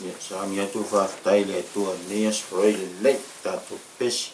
Ia sauni atu faafetai i le Atua i lenei aso foe lelei tatou pepesi.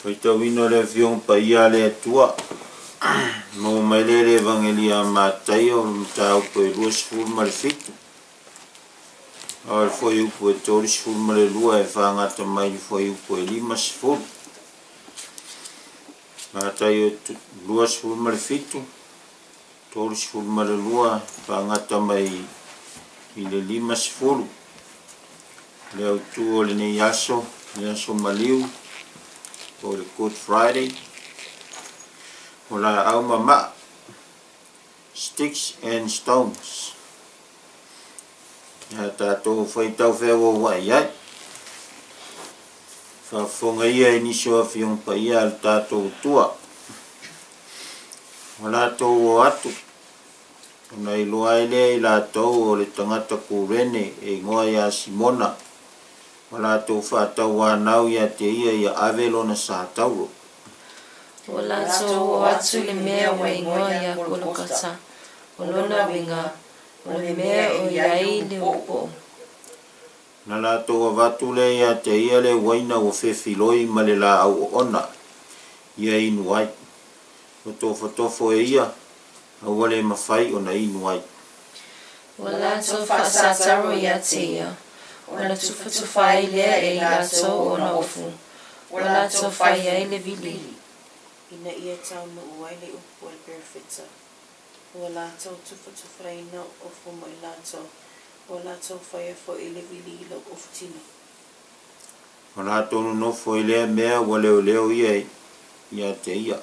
Faitauina le Afioga Paia a le Atua, maua mai lea le Evagelia a Mataio, o le mataupu e 27, a o le fuaiupu e 32 e fagata mai le fuaiupu e 50. Mataio 27, 32 fagata mai i le 50. Le autu o lenei aso, le aso maliu, o le Good Friday, o laau ma maa, sticks and stones. Ia tatou faitau feauauai ai. Faafofoga ia i nisi o afioga paia a le tatou Atua. O latou o atu, ona iloa ai lea i latou o le tagata Kurene e igoa ia Simona, o latou faatauanau ia te ia ia ave lona satauro. Ua latou o atu i le mea ua igoa ia Kolokata, o lona uiga, o le mea o i ai le po'o. Na latou avatu lea ia te ia le uaina ua fefiloi ma le laau oona, ia inu ai. Ua tofotofo e ia, a ua le mafai ona inu ai. Ua latou faasataro ia te ia, ona tufatufa ai lea e i latou ona ofu, ua latou fai ai le vili. Ina ia taunuu ai le upu a le perofeta, Ua latou tufatufaina ofu mo i latou, ua latou faia foi le vili i lou ofutino. O latou nonofo i lea mea ua leoleo ia ia te ia.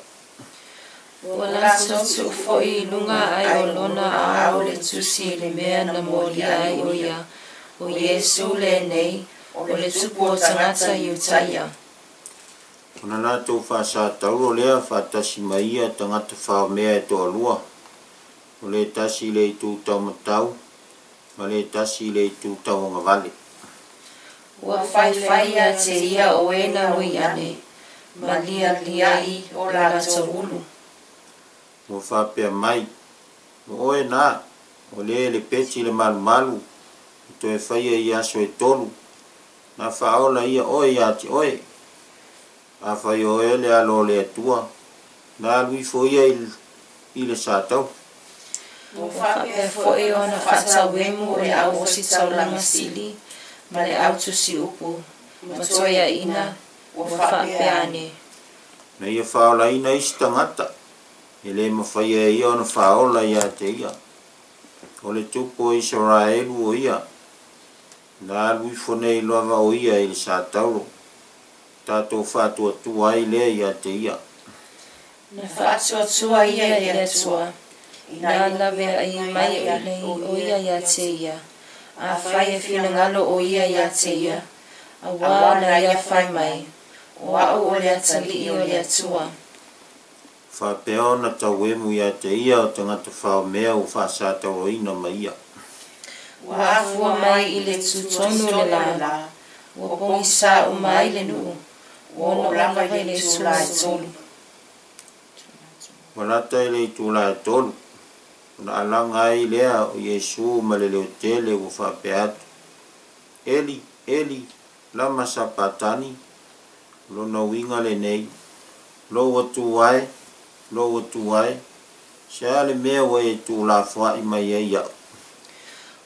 Ua latou tuu foi i luga ai o lona aao le tusi i le mea na molia ai o ia, O Iesu lenei, o le Tupu o tagata Iutaia. Ona latou faasatauro lea faatasi ma ia tagata faomea e toalua, o le tasi i le itu taumatau ma le tasi i le itu tauagavale. Ua faifai ia te ia o e na ui ane, ma lialiai o latou ulu. Ua faapea mai, O oe na, o le lepeti le malumalu, e toe faia i aso e tolu, na faaola ia oe ia te oe. Afai o oe le Alo o le Atua, na alu ifo ia i le satauro. Ua faapea foi ona faatauemu o le au ositaulaga sili ma le au tusiupu ma toeaiina ua faapea ane. Na ia faaolaina isi tagata, e lē mafaia e ia ona faaola iā te ia. O le Tupu o Isaraelu o ia, na alu ifo nei lava o ia i le sataulo, tatou faatuatua ai lea iā te ia. Na faatuatua ia i le Atua, ina laveai mai nei o ia iā te ia, afai e finagalo o ia iā te ia, auā na ia fai mai, O au o le Atalii o le Atua. Faapea ona tauemu iā te ia o tagata faomea ua faasatauloina ma ia. Ua afua mai i le tutonu le lā, ua pogisā uma ai le nuu, ua oo lava i le itula e tolu. Ua lata i le itula e tolu, ona alaga ai lea o Iesu ma le leotele ua faapea atu, Eli, Eli, lama sapatani? O lona uiga lenei, Lou Atua e, Lou Atua e, se a le mea ua e tuulafoai mai ai iaʻu?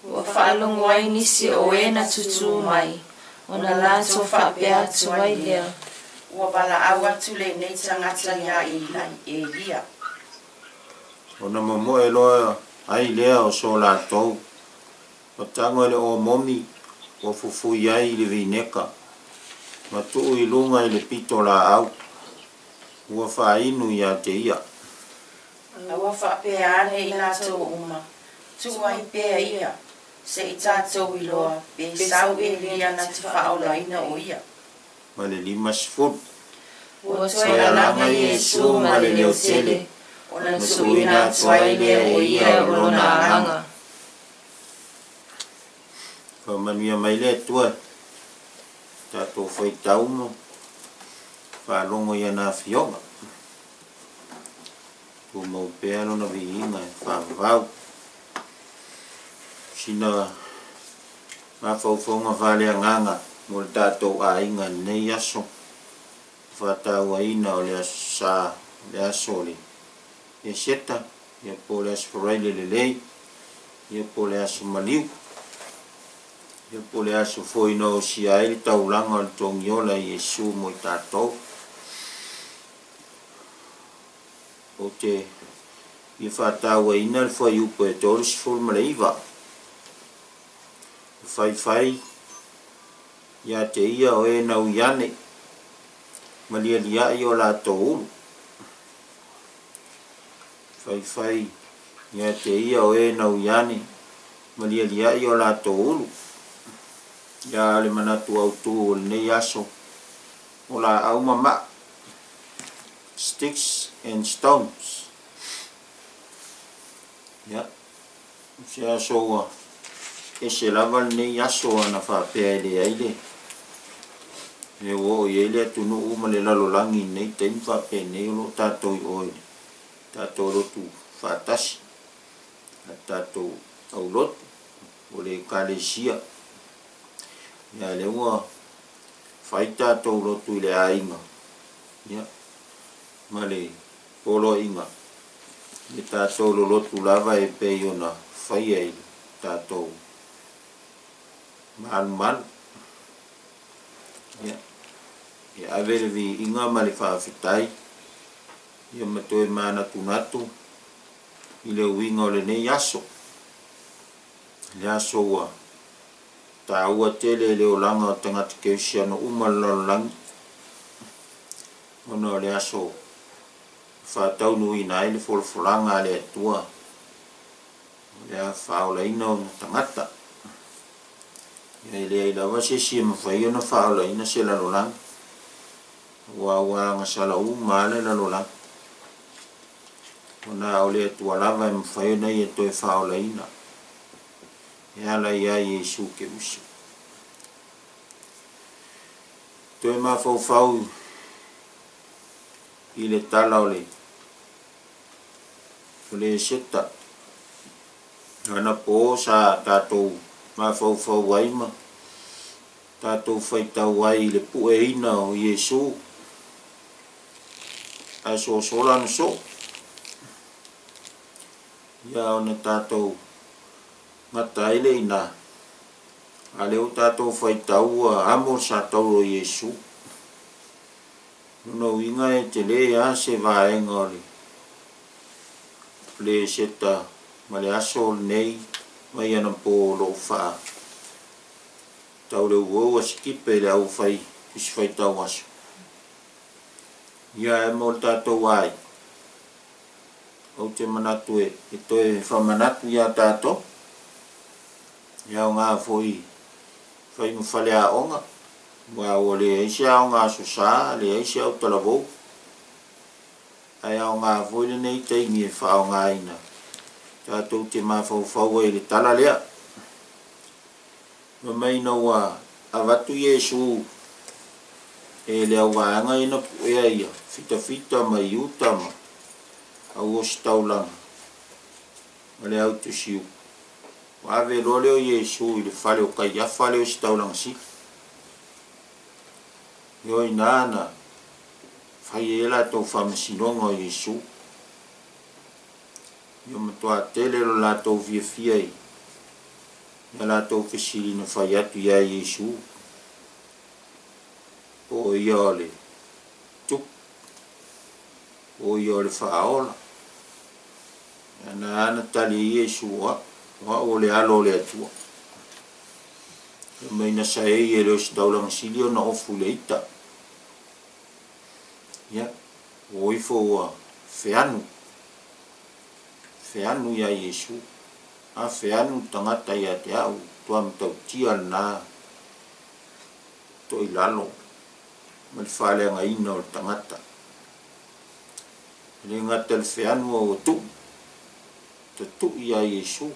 Ua faalogo ai nisi o e na tutū mai, ona latou faapea atu ai lea. Ua valaau atu lenei tagata iā Elia. Ona momoe loa ai lea o so latou matago i le omomi ua fufui ai i le vineka, ma tuu i luga i le pito laau, ua faainu iā te ia. A ua faapea ane i latou uma, Tuu ai pea ia, se i tatou iloa pe sau Elia na te faaolaina o ia. Ma le 50. Ua toe alaga Iesu ma le leo tele, ona tuuina atu ai lea e ia o lona agaga. Faamanuia mai le Atua i tatou faitau ma faalogo i ana afioga. Tumau pea lona viiga e faavavau. Sina mafaufauga faaleagaga mo le tatou aiga i lenei aso faatauaina o le Aso Sa, o le aso o le Eseta, ia po o le Aso Faraile lelei, ia po o le Aso Maliu, ia po o le aso foi na osia ai le taulaga o le Togiola Iesu mo i tatou. Ou te fia faatauaina le fuaiupu e 39. E faifai ia te ia o e naui ane, ma lialiai o latou ulu. Faifai ia te ia o e naui ane, ma lialiai o latou ulu. Ia le manatu autu o lenei aso, o laau ma maa, sticks and stones. Ia, se aso ua ese lava lenei aso ana faapea e leai le mea ua oo i ai le atunuu ma le lalolagi i lenei taimi faapenei o lo o tatou i o i le tatou lotu faatasi, a tatou aulotu o le Ekalesia. Ia lea ua fai tatou lotu i le aiga, ia, ma le poloaiga, ia tatou lolotu lava e pei ona faia i le tatou malumalu. Ia, e ave le viiga ma le faafetai, ia ma toe manatunatu i le uiga o lenei aso. Le aso ua taua tele i le olaga o tagata kerisiano uma o le lalolagi, ona o le aso faataunuuina ai le folafolaga a le Atua o le a faaolaina ona tagata. Ia e leai lava se isi e mafai ona faaolaina se lalolagi, aua ua agasala uma lava le lalolagi, ona o le Atua lava e mafai ona ia toe faaolaina e ala ia Iesu Keriso. Toe mafaufau i le tala o le Eseta, anapo sa tatou mafaufau ai ma tatou faitau ai i le pueina o Iesu ae sosola ana soo. Ia ona tatou gata ai lea i ina, a o lea ua tatou faitau ua amo le satauro o Iesu. O lona uiga e tele lava se vaega o le Eseta ma le aso lenei mai anapo o lo o faa tauleuou a sikipe i le au fai tusi faitau aso. Ia ae mo le tatou aiga, ou te manatu e toe faamanatu ia tatou, e aoga foi fai ma faleaoga, aua ua leai se aoga aso Sa, leai se autalavou, ae aoga foi lenei taimi e faaaogaina tatou te mafaufau ai i le tala lea. Fai mai ina ua avatu Iesu e le auvaega ia na puea ia fitafita ma Iuta ma auositaulaga ma le autusiupu, ua ave loa lea o Iesu i le fale o Kaiafa le ositaulaga sili. Ioe ina na fai ai e latou faamasinoga o Iesu. Ia matua tele lo latou fiafia i a latou fesili na fai atu ia Iesu, po o ia o le tupu, po o ia o le faaola. Ia na ana tali e Iesu, o au, o au o le alo o le Atua. Fai mai na saei e le ositaulaga sili ona ofu i le ita. Ia, ua o ifo ua feanu, feanu ia Iesu. A feanu le tagata ia te au, tua matautia lena toilalo ma le faaleagaina o le tagata. E le gata i le feanu a ua tuu, tatui ia Iesu. O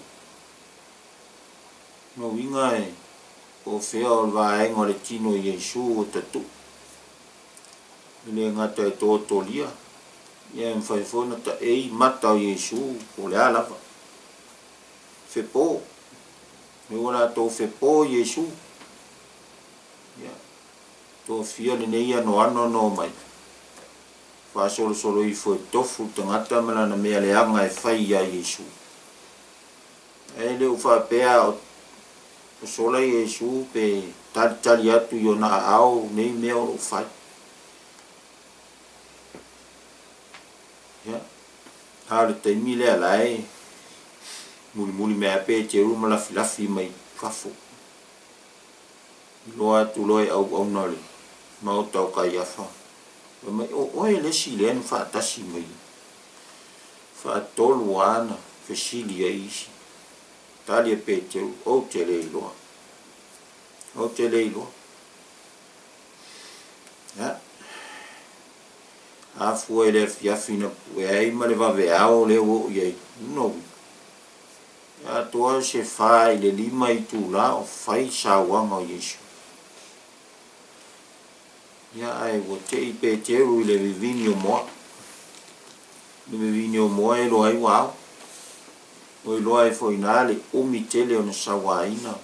lona uiga e po o fea o le vaega o le tino o Iesu ua tatui. E le gata e totolia, ia e mafai foi ona taei mata o Iesu po o le a lava. Fepo, e ua latou fepo Iesu. Ia, tofia lenei anoano na omai, faasolosolo ifo e tofu le tagata ma lana mea leaga e fai ia Iesu. Ae le o faapea o sola Iesu pe talitali atu i ona aao nei mea o lo o fai. Ia, a o le taimi lea la e mulimuli mai lava Peteru ma lafilafi mai fafo. Iloa atu loa e auauna o le maota o Kaiafa, fai mai, o oe le isi lea na faatasi mai. Faatolu lava na fesili ai isi. Tali e Peteru, ou te le iloa. Ou te le iloa. Ia, a fua i le afiafi na pue ai ma le vaveao lea ua oo i ai, lona uiga, e atoa se 4 i le 5 itula o fai sauaga o Iesu. Ia, ae ua tei Peteru i le vivini o moa. Le vivini o moa e iloa ai ua ao. Ua iloa ai foi i ina le umi tele ona sauaina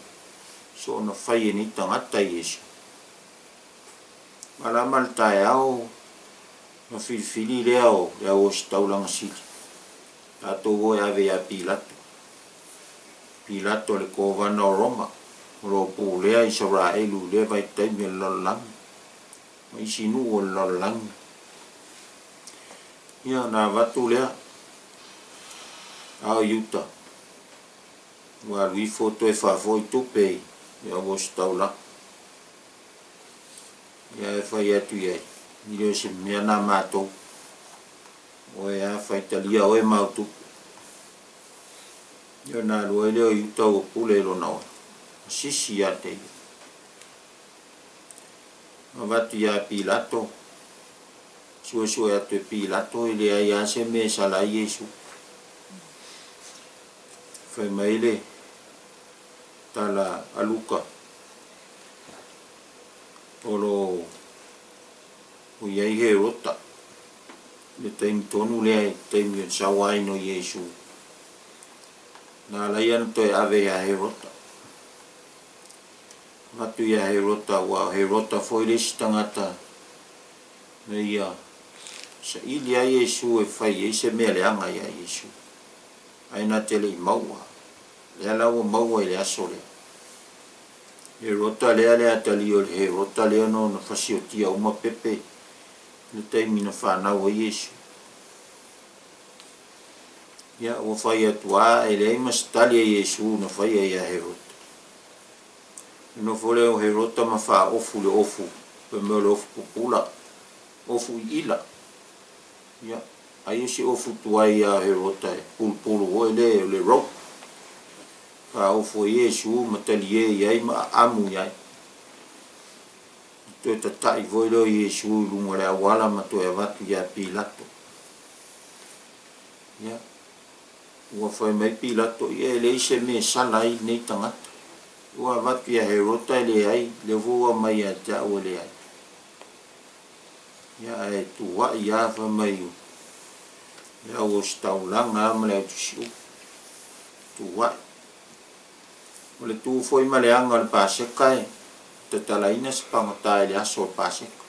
soona fai e nei tagata Iesu. Malama le taeao na filifili lea o le auositaulaga sili. Tatou o e ave ia Pilato. Pilato le kovana o Roma, o lo o pulea Isaraelu i lea vaitaimi o le lalolagi, ma isi nuu o le lalolagi. Ia, ona avatu lea, a o Iuta, ua alu ifo toe faafoi tupe i le auositaulaga. Ia, e fai atu i ai, e le o se mea na matou, oe a faitalia oe ma au tupe. Ia, ona alu ai lea o Iuta ua pule i lona oe, ma sisi ia te ia. Avatu ia Pilato, suesue atu e Pilato, e leai lava se mea e sala ai Iesu. Fai mai le tala a Luka, o lo o i ai Herota, le taimi tonu lea i le taimi o le sauaina o Iesu. Na ala ai ona toe ave ia Herota. Avatu ia Herota, aua o Herota foi le isi tagata na ia saili ai Iesu e fai ai se mea leaga ia Iesu. Ae na te le i maua. Lea la ua maua i le aso lea. Herota lea le atalii o le Herota lea na ona fasiotia uma pepe i le taimi na fanau ai Iesu. Ia, ua fai atu lava e leai ma se tali a Iesu na faia ia Herota. Ona nofo lea o Herota ma faaofu i le ofu, fai mai o le ofu pupula, ofu iila. Ia, ai o se ofu tuai ia Herota e pulupulu foi lea o le rope. Faaofu ai Iesu ma talie i ai ma aamu i ai. Toe tata'i foi lea o Iesu i luga o le auala ma toe avatu ia Pilato. Ia, ua fai mai Pilato, ia e leai se mea e sala ai lenei tagata. Ua avatu ia Herota e leai, lea foi ua aumai ia te au e leai. Ia, ae tua'i lava fai mai le au ositaulaga lava ma le au tusiupu. Tua'i. O le tu foi ma le aga o le Paseka e tatalaina se pagota i le aso o le Paseka.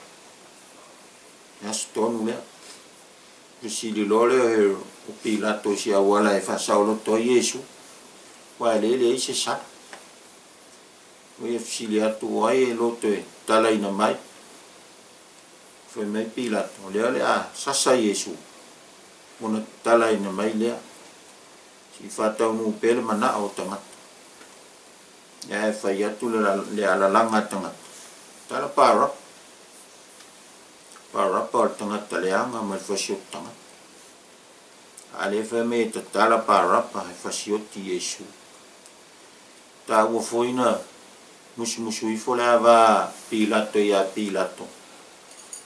Le aso tonu lea. Fesili loa lea o Pilato i se auala e faasaoloto ai Iesu, aua e leai se sala. Ua ia fesili atu o ai e loto e tatalaina mai. Fai mai Pilato, o lea o le a sasa Iesu, ona tatalaina mai lea. Se i faataunuu pea le manao o tagata. Ia ae fai atu le alalaga a tagata, tala Parapa. Parapa o le tagata leaga ma le fasioti tagata. A lea fai mai e tatala Parapa e fasioti Iesu. Taua foi na musumusu ifo le ava a Pilato ia Pilato,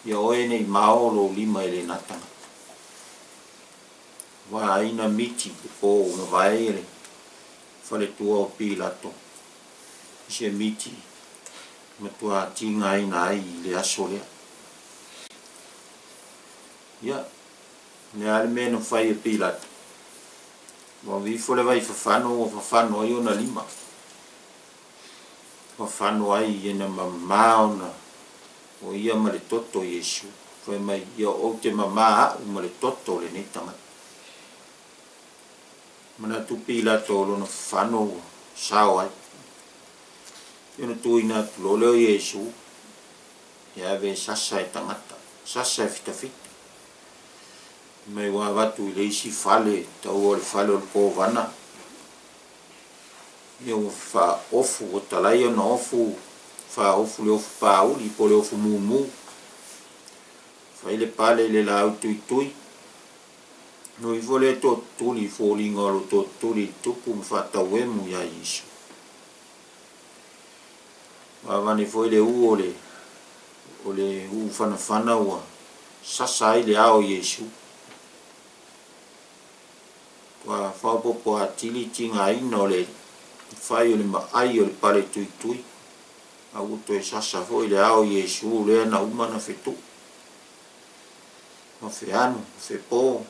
ia oe nei mao lou lima i lena tagata. Ua ai na miti i po na vae le faletua o Pilato i se miti matua tigaina ai i le aso lea. Ia, le a le mea na fai e Pilato? Ua ave ifo le vaifafano ua fafano ai ona lima. Fafano ai ina mamā ona o ia ma le toto o Iesu. Fai mai, ia ou te mamā a'u ma le toto o lenei tagata. Manatu Pilato o lona fafano ua sao ai. Ia ona tuuina atu loa lea o Iesu e ave e sasa e tagata, sasa e fitafita. Mai ua avatu i le isi fale, taua o le fale o le kovana. Ia ua faaofu, ua talai ona ofu, faaofu le ofu pauli po o le ofu mumu. Fai le pale i le laau tuitui. No ifo le tootutuli i foliga o lo tootutuli i le tupu ma faatauemu iā Iesu. Ua avane foi le u o le o le uu fanafana ua sasa ai le ao o Iesu. Ua faaopoopo atili tigaina o le fai o le maai o le pale tuitui, a ua toe sasa foi le ao o Iesu lea na uma na fetu'u, ma feanu, ma fepo,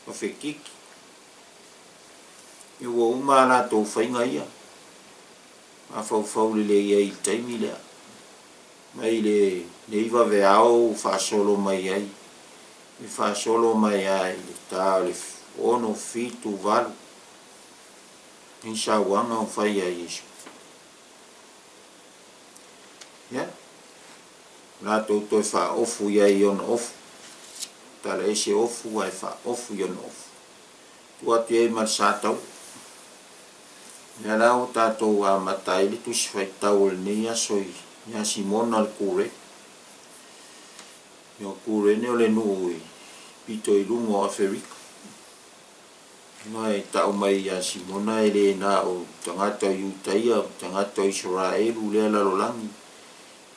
ma fekiki. Ia ua uma a latou faiga ia, mafaufau lelei ai i le taimi lea. Mai lenei vaveao ua faasolo mai ai, e faasolo mai lava i le ta o le 6, 7, 8, nei sauaga ua fai ia Iesu. Ia, latou toe faaofu i ai i ona ofu, tala ese ofu ae faaofu i ona ofu. Tuu atu i ai ma le sa taua. Lea la ua tatou amata ai le Tusi Faitau o lenei aso ia Simona le Kurene. Ia o Kurene o le nuu i pito i luga o Aferika. Ma e tau mai ia Simona e le na o tagata o Iutaia, o tagata o Isaraelu lea lalolagi,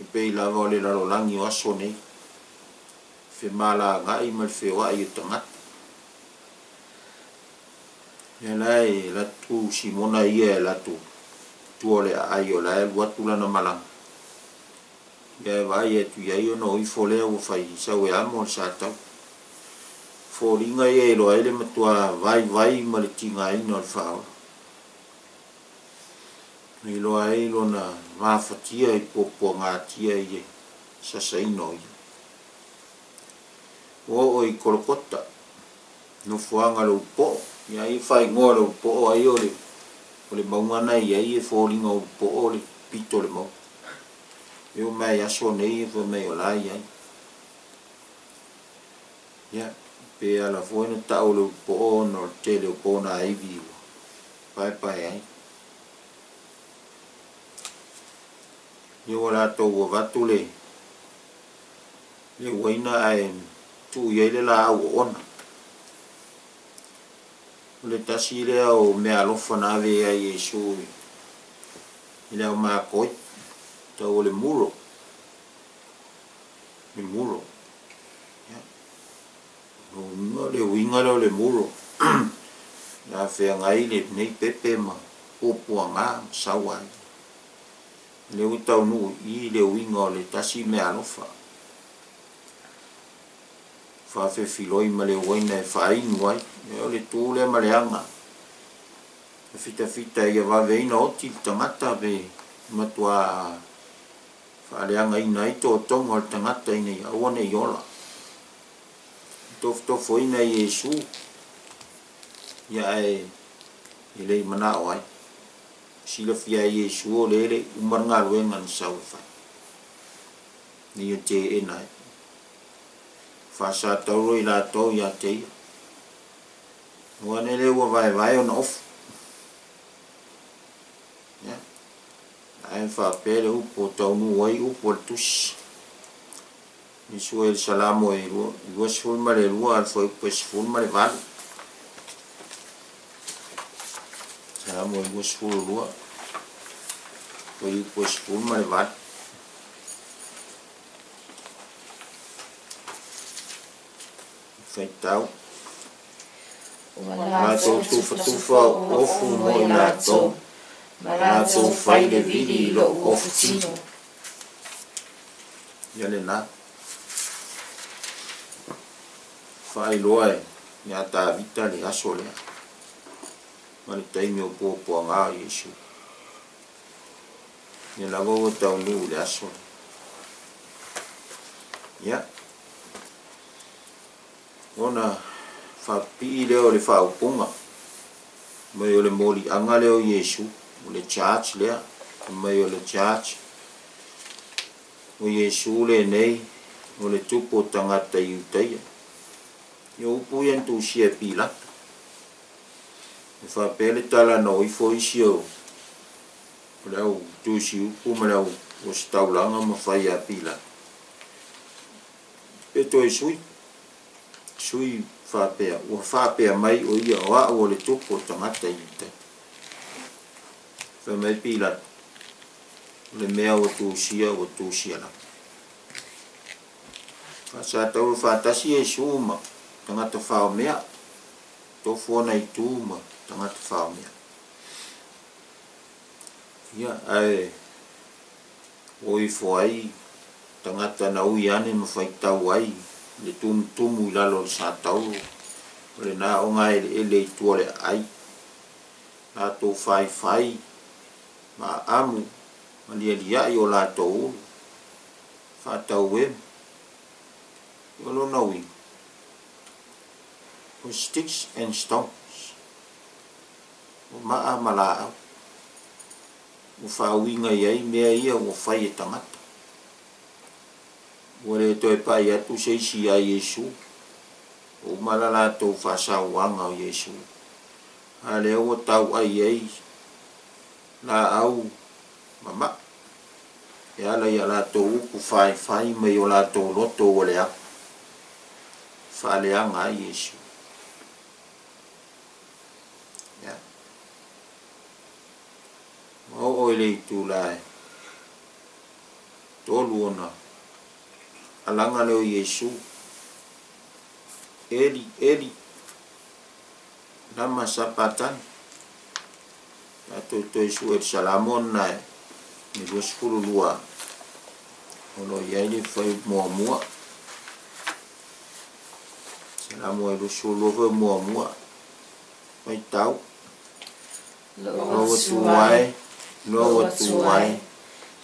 e pei lava o le lalolagi o aso nei, femalaga'i ma le feoa'i o tagata. Ia la e alu atu Simona ia e alu atu i tua o le aai o la e alu atu lana malaga. Ia e vaai atu i ai ona o ifo lea ua fai sau e amo le sa tau. Foliga ia e iloa ai le matua vaivai ma le tigaina o le faaola. E iloa ai lona mafatia i puapuagatia i le sasaina o ia. Ua oo i Kolokota, nofoaga o le Upoo. Ia ai e faaigoa o le Ulupoo ai o le o le mauga na e i ai e foliga o Ulupoo le pito o le mauga. E oo mai i aso nei e fai mai o la e i ai. Ia, pe ala foi ona tau o le Ulupoo ona o le tele o ponaivi ua paepae ai. Ia ua latou avatu le le uaina ae tuu i ai le laau oona. O le tasi lea o meaalofa na ave ai Iesu i le aumakoi, tau o le muro, le muro. Ia, o le uiga lea o le muro, le a feagai lenei pepe ma puapuaga ma saua ai. O lea ua taunuu i i le uiga o le tasi meaalofa. Faafefiloi ma le uaina e faainu ai. Ia o le tu lea ma le aga e fitafita ia vave ai ona oti le tagata pe matuā faaleagaina ai totoga o le tagata ina ia aua ne i ola. Tofotofoina e Iesu, ia ae e le i manao ai. Silafia e Iesu o lea e le i uma le galuega na sau e fai, ina ia teena ai. Faasatauro i latou ia te ia. Aua ne lea ua vaevae ona ofu. Ia, ae faapea le upu o taunuu ai upu a le Tusi. Iesu e le Salamo e 22 a le fuaiupu e 18. Salamo e 22, fuaiupu e 18. Faitau. Ua latou tufatufa ofu mo i latou, ma latou fai le vili i lou ofu tino. Ia lena. Faailoa e ia Tavita le aso lea, ma le taimi o puapuaga o Iesu. Ia lava ua taunuu i le aso lea. Ia, ona faapipii lea o le faaupuga mai o le moliaga lea o Iesu, o le charge lea, mai o le charge o Iesu lenei, o le tupu o tagata Iutaia. Ia o upu ia na tusia e Pilato. E faapea le tala na o ifo isi o le au tusi upu ma le au ositaulaga ma fai ia Pilato. Pe toe sui, sui faapea, ua faapea mai o ia o au o le tupu o tagata Iutaia. Fai mai Pilato, o le mea ua tusia, ua tusia lava. Faasatauro faatasi Iesu ma tagata faomea, tofu ona itu ma tagata faomea. Ia, ae o ifo ai tagata na ui ane ma faitau ai le tumutumu i lalo o le satauro, o lena ogaeleele i tua o le aai, latou faifai ma aamu ma lialiai o latou ulu, faatauemu. O lona uiga, o sticks and stones, o maa ma laau, ua faauiga i ai mea ia ua fai e tagata. Ua le toe pai atu se isi ia Iesu, ua uma la latou faasauaga o Iesu. A lea ua tauai ai laau ma maa, e ala i a latou upu faifai mai o latou loto ua leaga, faaleaga ai Iesu. Ia. Ua oo i le itula e 3 ona alaga lea o Iesu. Eli, Eli, lama sapatani. Tatou toe sue i le Salamo lena e 22 o lo o i ai le fuaiupu muamua. Salamo e 22 fuaiupu muamua. Faitau. Lou Atua e, lou Atua e,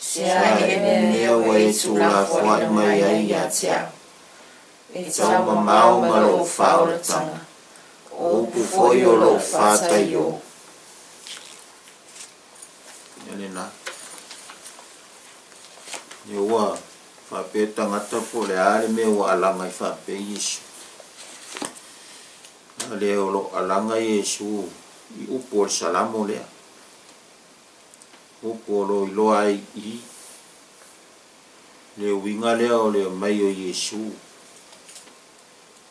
Se a ea le mea ua e tuulafoai mai ai ia te au? E Taumamao ma lou faaolataga, o upu foi o lo'u fataio. Ia lenā. Ia ua faapea tagata po o le a le mea ua alaga ai faapea Iesu. A lea o lo'o alaga Iesu i upu o le Salamo lea. Upu o lo o iloa ai i le uiga lea o le omai o Iesu,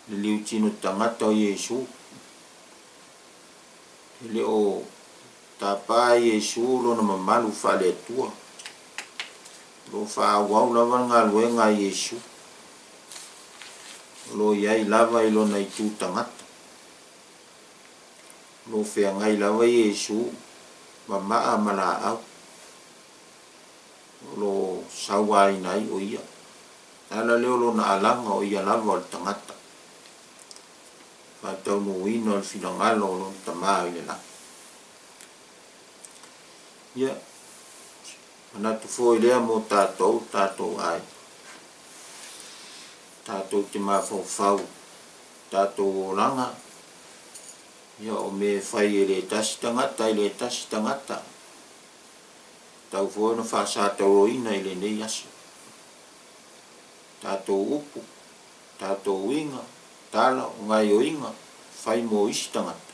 le liutino tagata o Iesu. E le o tapa Iesu lona mamalu faale-Atua. O lo o faaauau lava le galuega a Iesu. O lo o i ai lava i lona itu tagata. O lo o feagai lava Iesu ma maa ma laau. O lo o sauaina ai o ia. O le ala lea o lona alaga o ia lava o le tagata. Faataunuuina o le finagalo o lona Tama i le lagi. Ia, manatu foi lea mo tatou, tatou aiga. Tatou te mafaufau, tatou olaga, ia o mea e fai e le tasi tagata i le tasi tagata. Tatau foi ona faasatauroina i lenei aso. Tatou upu, tatou uiga, tala o gaioiga, fai mo isi tagata.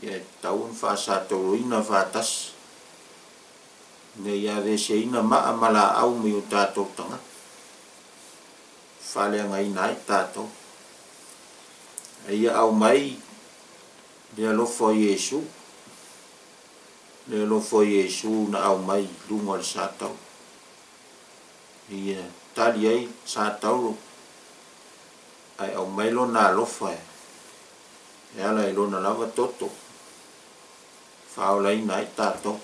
Ia e tatau ona faasatauroina faatasi, ina ia aveeseina maa ma laau mai o tatou tagata, faaleagaina ai tatou. A ia aumai le alofa o Iesu, le alofa o Iesu na aumai i luga o le satauro, ia tali ai satauro, ae aumai lona alofa e ala i lona lava toto, faaolaina ai tatou.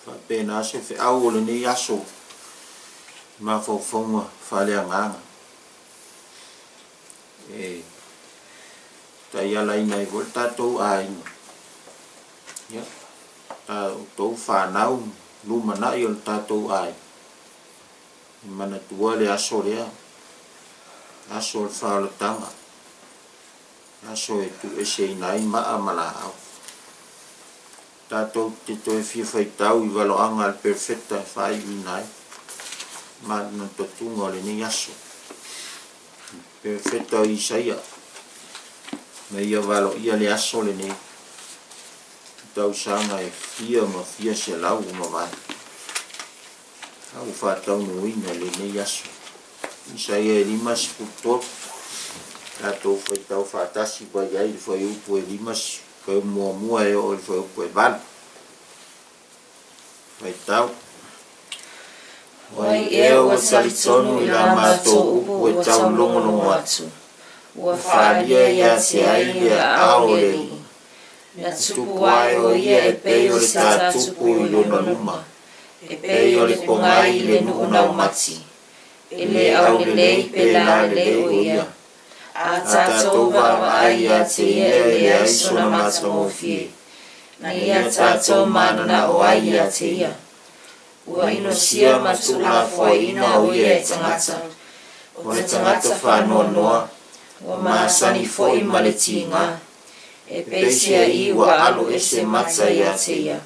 Faapena se feau o lenei aso i mafaufauga faaleagaga e taialaina ai foi le tatou aiga, ia, outou fanau lumanai o le tatou aiga, e manatua le aso lea, aso o le faaolataga, aso e tuueseina ai maa ma laau. Tatou te toe fia faitau i valoaga a le Perofeta e faaiuina ai manatuatuga o lenei aso. Perofeta o Isaia, na ia valoia le aso lenei, i tausaga e fia ma fia selau ua mavae, a ua faataunuuina i lenei aso. Isaia e 53, tatou faitau faatasi mai ai i le fuaiupu e 5, fuaiupu muamua e oo i le fuaiupu e 8. Faitau. O ai ea ua talitonu i la matou upu e taulogologo atu, ua faaalia ia te ai le aao o le Alii. Na tupu ae o ia e pei o le tatupu i lona luma, e pei o le pogai i le nuu laumati, e le aulelei pe lalelei o ia. A tatou vaavaai ia te ia e leai sona matagofie, na ia tatou mananao ai ia te ia. Ua inosia ma tuulafoaiina o ia e tagata, o le tagata faanoanoa, ua masani foi ma le tiga, e peiseai ua alo ese mata ia te ia.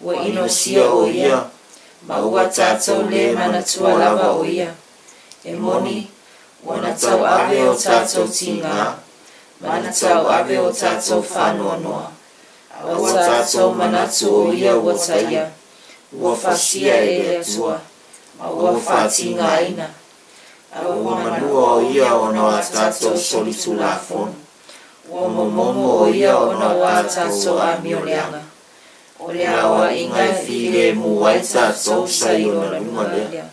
Ua inosia o ia, ma ua tatou le manatua lava o ia. E moni, ua na tauave o tatou tiga, ma na tauave o tatou faanoanoa, a ua tatou manatu o ia ua taia, ua fasia e le Atua, ma ua faatigaina. A ua manua o ia ona o a tatou solitulafono, ua momomo o ia ona o a tatou amioleaga. O le aoaiga e filemu ai tatou sa i lona luga lea,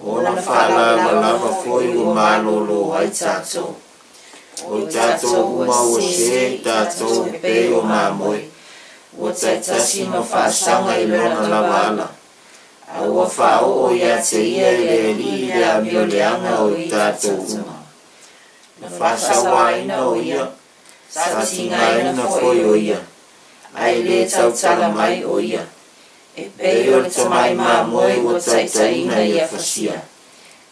o ona faalavalava foi ua malōlō ai tatou. O i tatou uma ua sē tatou e pei o mamoe, ua taitasi ma faasaga i lona lava ala, a ua faaoo ia te ia e le Alii le amioleaga o i tatou uma. Na faasauaina o ia, sa tigaina foi o ia, ae le tautala mai o ia, e pei o le tamai mamoe ua taitaiina ia fasia.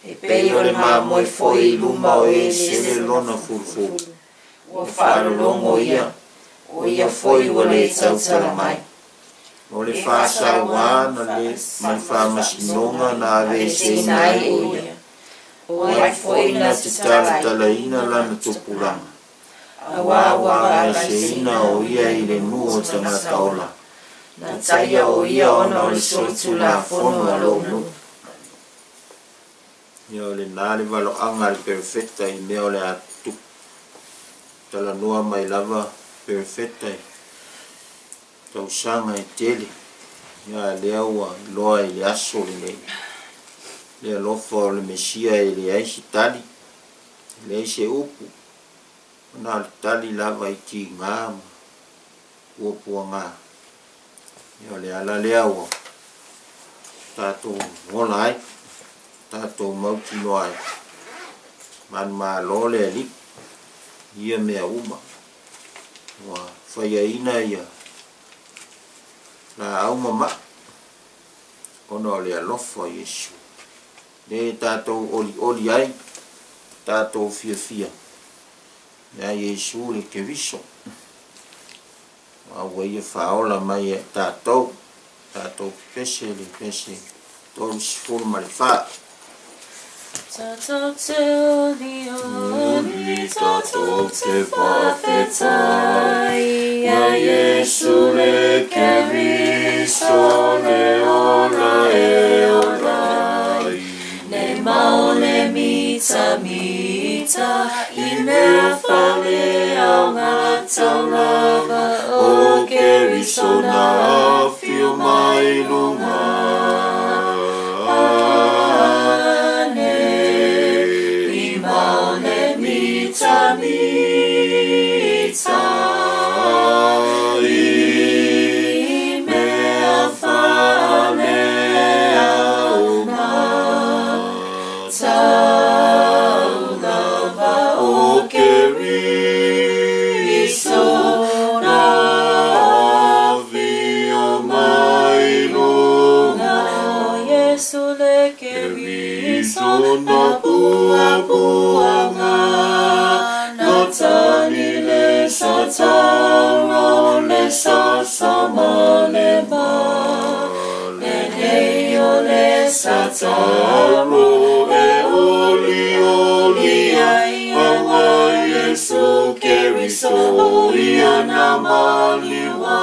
E pei o le mamoe foi i luma o e sele lona fulufulu. Ua faalologo ia, o ia foi ua lē tautala mai. O le faasauā na le ma le faamasinoga na aveeseina ai o ia. O ai foi na te talatalaina lana tupulaga, auā ua aveeseina o ia i le nuu o tagata ola. Na taia o ia ona o le solitulafono a lou nuu. Ia o lenā le valoaga a le perofeta i mea o le a tutupu. Talanoa mai lava perofeta i tausaga e tele. Ia a lea ua iloa i le aso lenei. Le alofa o le Mesia e leai se tali, e leai se upu, ona o le tali lava i tigā ma puapuagā. Ia o le ala lea ua tatou ola ai, tatou mautinoa ai. Manumalo le Alii i ia mea uma. Ua faiaina ia laau ma maa ona o le alofa o Iesu. Le tatou olioli ai, tatou fiafia ia Iesu le Keriso. A ua ia faaola mai ia i tatou, tatou pepese le pese 34. Tatou te olioli, tatou te faafetai ia Iesu le Keriso le ola e ola ai. Le mao le mitamita i mea faaleaoga taulava o Keriso na afio mai luga. Ane i mao le mitamita i mea faaleaoga taulava o Keriso na afio mai luga. O Iesu le Keriso na puapuaga, na tagi le sataro le sasa ma le ma. Lenei o le sataro e olioli ai auā Iesu Keriso ia na maliuā.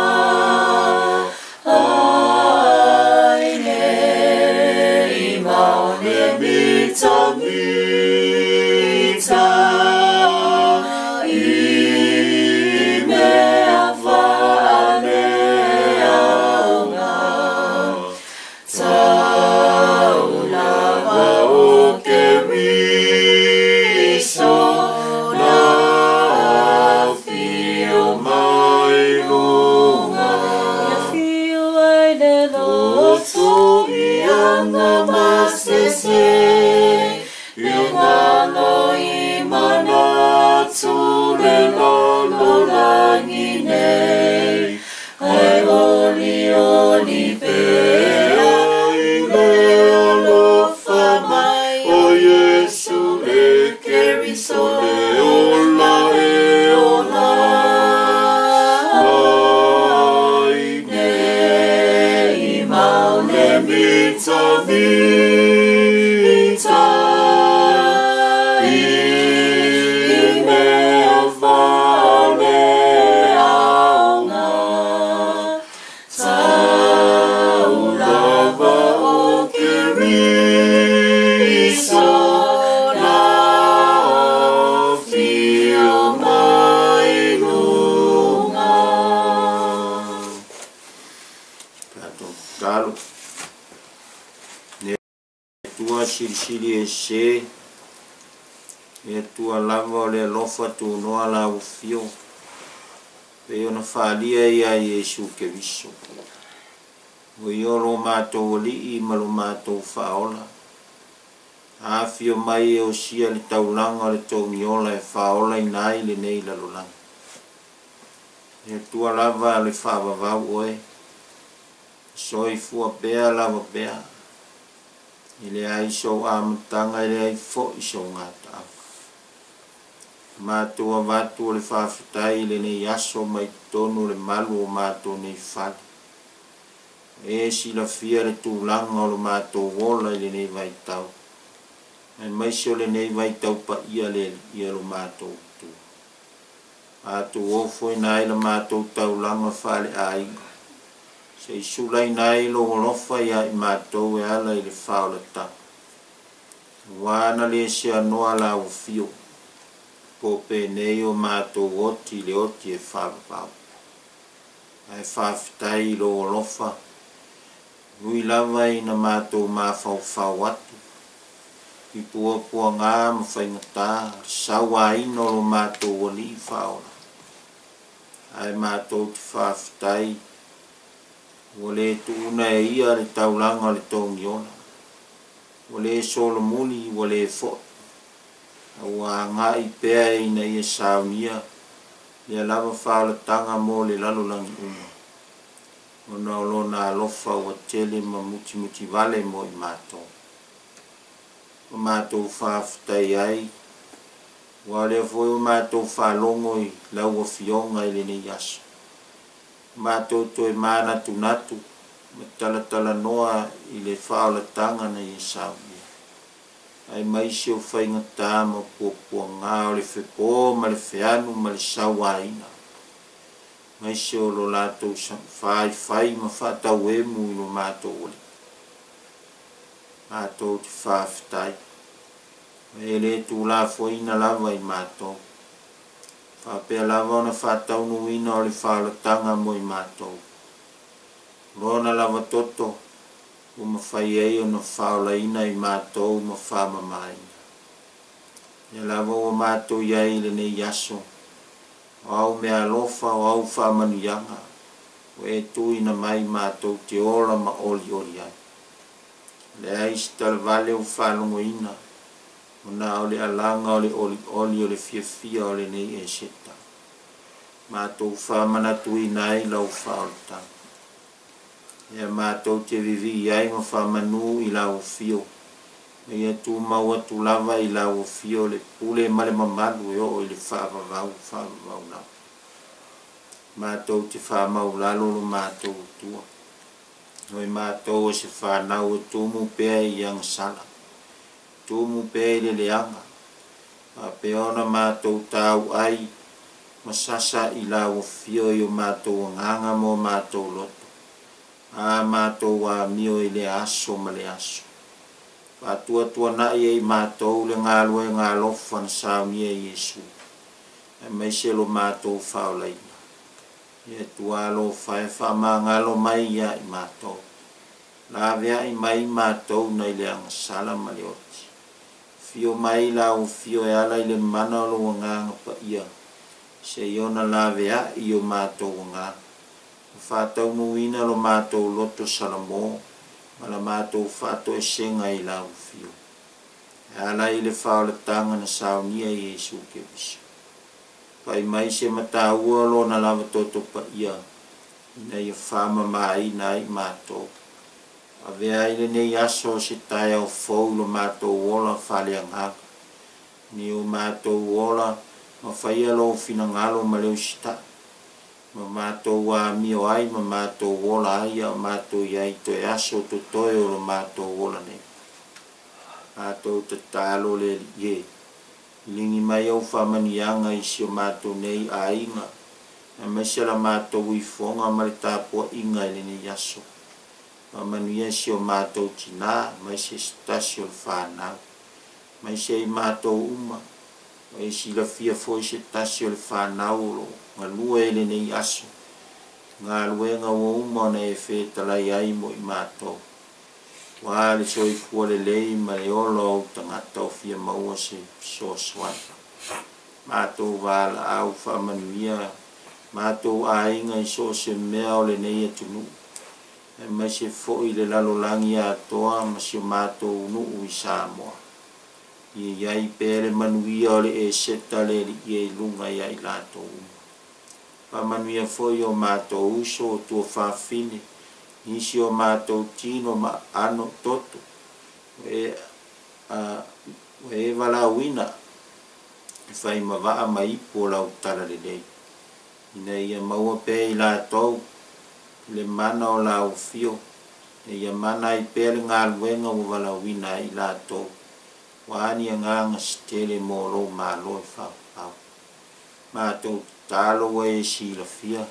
Ai le i mao le mitamita i mea faaleaoga taulava o Keriso na afio mai luga. Ia fio ai le loto i aga masese, i galo i manatu le lalolagi nei. Ai olioli pea i le alofa mai o Iesu le Keriso le ola e ola ai nei. Mao le mitamita i mea faaleaoga taulava o Keriso na afio mai luga. Tatou tatalo. Le Atua silisili ese, le Atua lava o le alofa tunoa la ufio, pei ona faalia ia Iesu Keriso. O ia o lo matou alii ma lo matou faaola. Afio mai e osia le taulaga o le togiola e faaolaina ai lenei lalolagi. Le Atua lava le faavavau oe, soifua pea lava pea. E leai sou amataga, e leai fo'i sou gataaga. Matou avatu o le faafetai i lenei aso mai totonu o le malu o matou nei fale. E silafia le tulaga o lo matou ola i lenei vaitau, aemaise o lenei vaitau paia le Alii e lo matou Atua. Matou ofoina ai la matou taulaga faaleaiga, se i sulaina ai lou alofa ia i matou e ala i le faaolataga. Ua na le seanoa la ua fio, po penei o matou oti i le oti e faavavau. Ae faafetai i lou alofa, nui lava ina matou mafaufau atu, i puapuaga ma faigata, sauaina o lo matou Alii faaola. Ae matou te faafetai, ua le tuuna e ia le taulaga o le togiola, ua le solomuli, ua le fo'i, a ua agai pea ina ia saunia lea lava faaolataga mo le lalolagi uma, ona o lona alofa ua tele ma mutimutivale mo i matou. Ua matou faafetai ai, ua o lea foi ua matou faalogo i lau afioga i lenei aso. Matou toe manatunatu ma talatalanoa i le faaolataga na ia saunia. Aemaise o faigata ma puapuaga o le fepo ma le feanu ma le sauaina. Aemaise o lo latou faifai ma faatauemu i lo matou Alii. Matou te faafetai, e le tulafoina lava i matou. Faapea lava ona faataunuuina o le faaolataga mo i matou. Lona lava toto, ua mafai ai ona faaolaina i matou ma faamamaina. Ia lava ua matou iai i lenei aso, o au meaalofa, o au faamanuiaga, ua e tuuina mai matou te ola ma olioli ai. Leai se talavale ua faalogoina, ona o le alaga o le olioli o le fiafia o lenei eseta. Matou faamanatuina ai lau faaolataga. Ia matou te vivii ai ma faamanu i lau afio, ma ia tumau atu lava i lau afio le pule ma le mamalu e oo i le faavavau faavavau lava. Matou te faamaulalo lo matou Atua. O i matou o se fanau e tumu pea i agasala, tumu pea i le leaga, faapea ona matou tau ai ma sasa i lau afio i o matou agaga ma o matou loto, a matou amio i le aso ma le aso. Faatuatuanai e i matou le galuega alofa na saunia e Iesu, aemaise lo matou faaolaina. Ia Atua alofa e faamagalo mai ia i matou. Laveai mai matou nai le agasala ma le oti. Fio mai lau afio e ala i le mana o lou agaga paia, se i ona laveai i o matou agaga. Ma faataunuuina lo matou loto salamo, ma la matou faatoesega i lau afio. E ala i le faaolataga na saunia e Iesu Keriso. Pai mai se mataua lona lava toto paia, ina ia faamamaina ai matou. Avea ai lenei aso o se taeao fou lo matou ola faaleagaga. Ni o matou ola ma faia lou finagalo ma le usitai. Ma matou amio ai ma matou ola ai a o matou iai toe aso totoe o lo matou ola nei. Matou tatalo le Alii e, ligi mai au faamanuiaga i si o matou nei aiga, aemaise la matou ifoga ma le tapuaiga i lenei aso. Faamanuia si o matou tinā, aemaise se tasi o le fanau, aemaise i matou uma, ua e silafia foi se tasi o le fanau o lo o galue i lenei aso, galuega ua uma ona e fetalai ai mo i matou. Ua le soifua lelei ma le ola o ou tagata o fia maua se fesoasoani. Matou valaau faamanuia matou aiga i so o se mea o lenei atunuu, aemaise foi le lalolagi atoa ma si o matou nuu i Samoa. Ia iai pea le manuia o le eseta le Alii e i luga ia i latou uma. Faamanuia foi o matou uso o tuafafine, nisi o matou tino ma aano toto, Ua e valaauina e fai ma vaa ma ipu o lau talalelei, ina ia maua pea i latou le mana o lau afio, ina ia mana ai pea le galuega ua valaauina ai i latou, aua ni agaga se tele mo lou Malo e faapapau. Matou tatalo ua e silafia,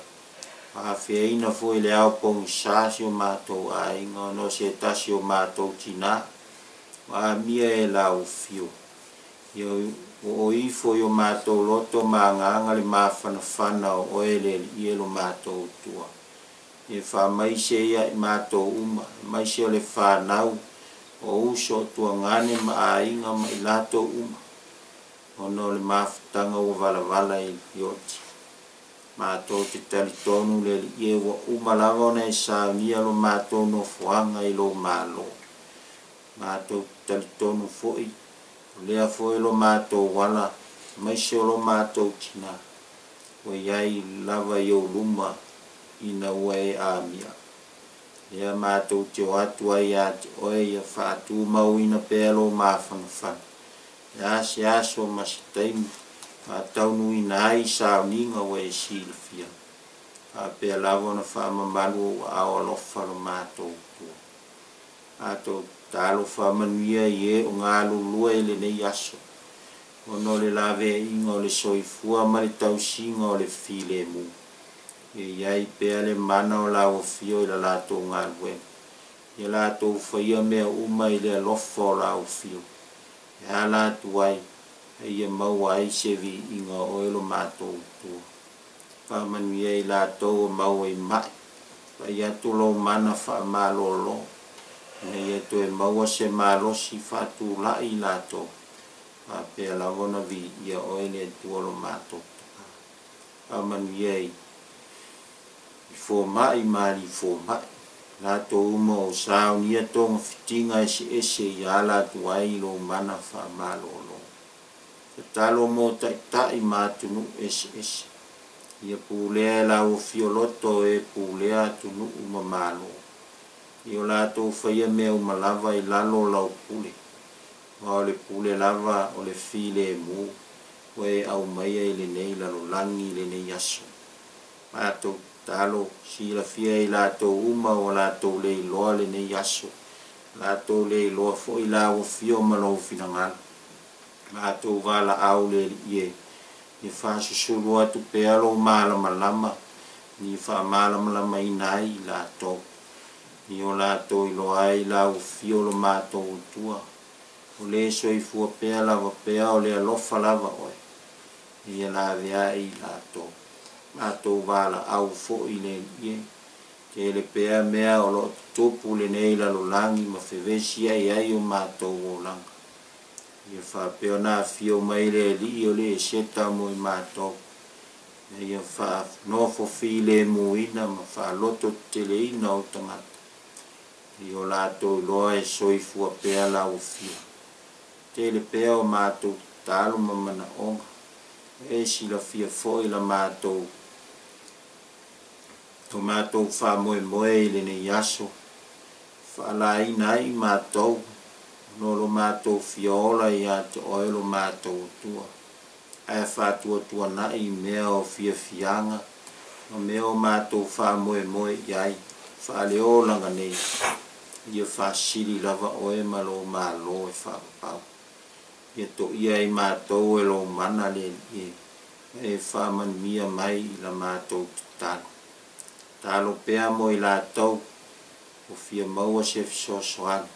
ua afeaina foi i le ao pogisa si o matou aiga ona o se tasi o matou tinā ua amia e lau afio. Ia oo ifo i o matou loto ma agaga le mafanafana o oe le Alii e lo matou Atua. Ia faamaise ia i matou uma, aemaise o le fanau, o uso, o tuagane ma aiga ma i latou uma, ona o le mafutaga ua valavala i le oti. Matou te talitonu le Alii e ua uma lava ona e saunia lo matou nofoaga i lou Malo. Matou te talitonu foi, o lea foi lo matou ala, aemaise o lo matou tinā, ua i ai lava i ou luma ina ua e amia. Lea matou te o atu ai ia te oe ia faatumauina pea lou mafanafana, le a se aso ma se taimi faataunuuina ai sauniga ua e silafia, faapea lava ona faamamalu ou aao alofa lo matou Atua. Matou tatalo faamanuia i e o galulue i lenei aso, ona o le laveaiga o le soifua ma le tausiga o le filemu. Ia i ai pea le mana o lau afio i la latou galuega, ia latou faia mea uma i le alofa o lau afio, e ala atu ai, a ia maua ai se viiga o oe lo matou Atua. Faamanuia i latou o maua i mai, pai atu lou mana faamalolo, ina ia toe maua se malosi faatulai i latou, faapea lava ona viia oe le Atua lo matou Tama. Faamanuia i fomai ma alii fomai, latou uma o saunia togafitiga eseese ia ala atu ai lou mana faamalolo. Tatalo mo taitai ma atunuu eseese, ia pulea e lau afio loto e pulea atunuu ma malo, ia o latou faia mea uma lava i lalo o lau pule, aua o le pule lava o le filemu ua e aumaia i lenei lalolagi i lenei aso. Matou tatalo silafia e i latou uma ua latou le iloa lenei aso, latou le iloa foi lau afio ma lou finagalo. Matou valaau le Alii e, ia faasusulu atu pea lou malamalama, ni faamalamalamaina ai i latou, ni o latou iloa ai lau afio lo matou Atua, o le soifua pea lava pea o le alofa lava oe, ia laveai i latou. Matou valaau foi le Alii e, tele pea mea o loo tutupu lenei lalolagi ma fevesiai ai o matou olaga. Ia faapea ona afio mai le Alii o le eseta mo i matou, ina ia faanofo filemuina ma faalototeteleina o tagata, ia o latou iloa e soifua pea lau afio. Tele pea o matou tatalo ma manaoga, e silafia foi la matou o matou faamoemoe i lenei aso, faalaina ai matou, no lo matou fia ola ia te oe lo matou Atua, ae faatuatuanai i mea o fiafiaga ma mea o matou faamoemoe i ai, faaleolaga nei, ia faasili lava oe ma lou Malo e faapapau. Ia toia ai matou e lou mana le Alii e, e faamanuia mai i la matou tatalo. Tatalo pea mo i latou o fia maua se fesoasoani,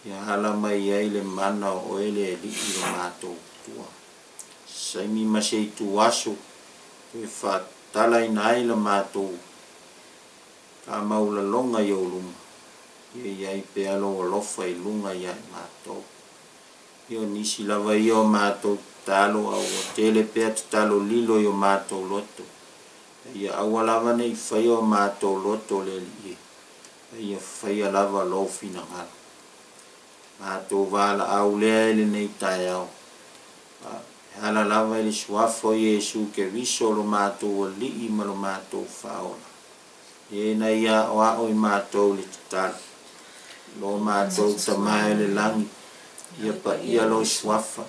ia ala mai ai le mana o oe le Alii lo matou Atua. Saimi ma se itu aso toe faatatalaina ai la matou faamaulaloga i ou luma, ia i ai pea lou alofa i luga ia i matou. Ia o nisi lava ia o matou tatalo, a ua tele pea tatalo lilo i o matou loto, ia aua lava nei faia o matou loto le Alii e, ia faia lava lou finagalo. Matou valaau lea i lenei taeao, e ala lava i le suafa o Iesu Keriso lo matou Alii ma lo matou Faaola, e na ia aoao i matou le tatalo. Lo matou Tama e o le lagi, ia paia lou suafa,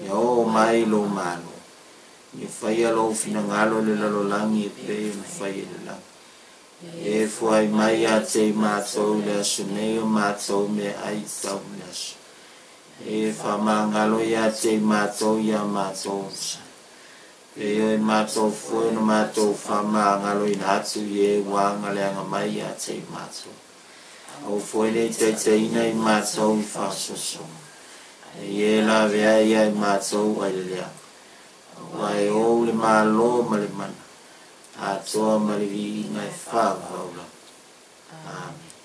ia oo mai lou Malo, ia faia lou finagalo i le lalolagi e pei ona faia i le lagi. Ia e fuai mai ia te i matou i le aso nei o matou meaai tatau mo le aso. E faamagalo ia te i matou ia matou sa. E pei o matou foi ona matou faamagaloina atu i e ua agaleaga mai ia te i matou. Aua foi ne i taitaiina i matou i faasoasoga. A ia e lavea ai ia i matou ai le leaga. Aua e ou le Malo ma le mana, atoa ma le viiga e faavavau lava. Amene.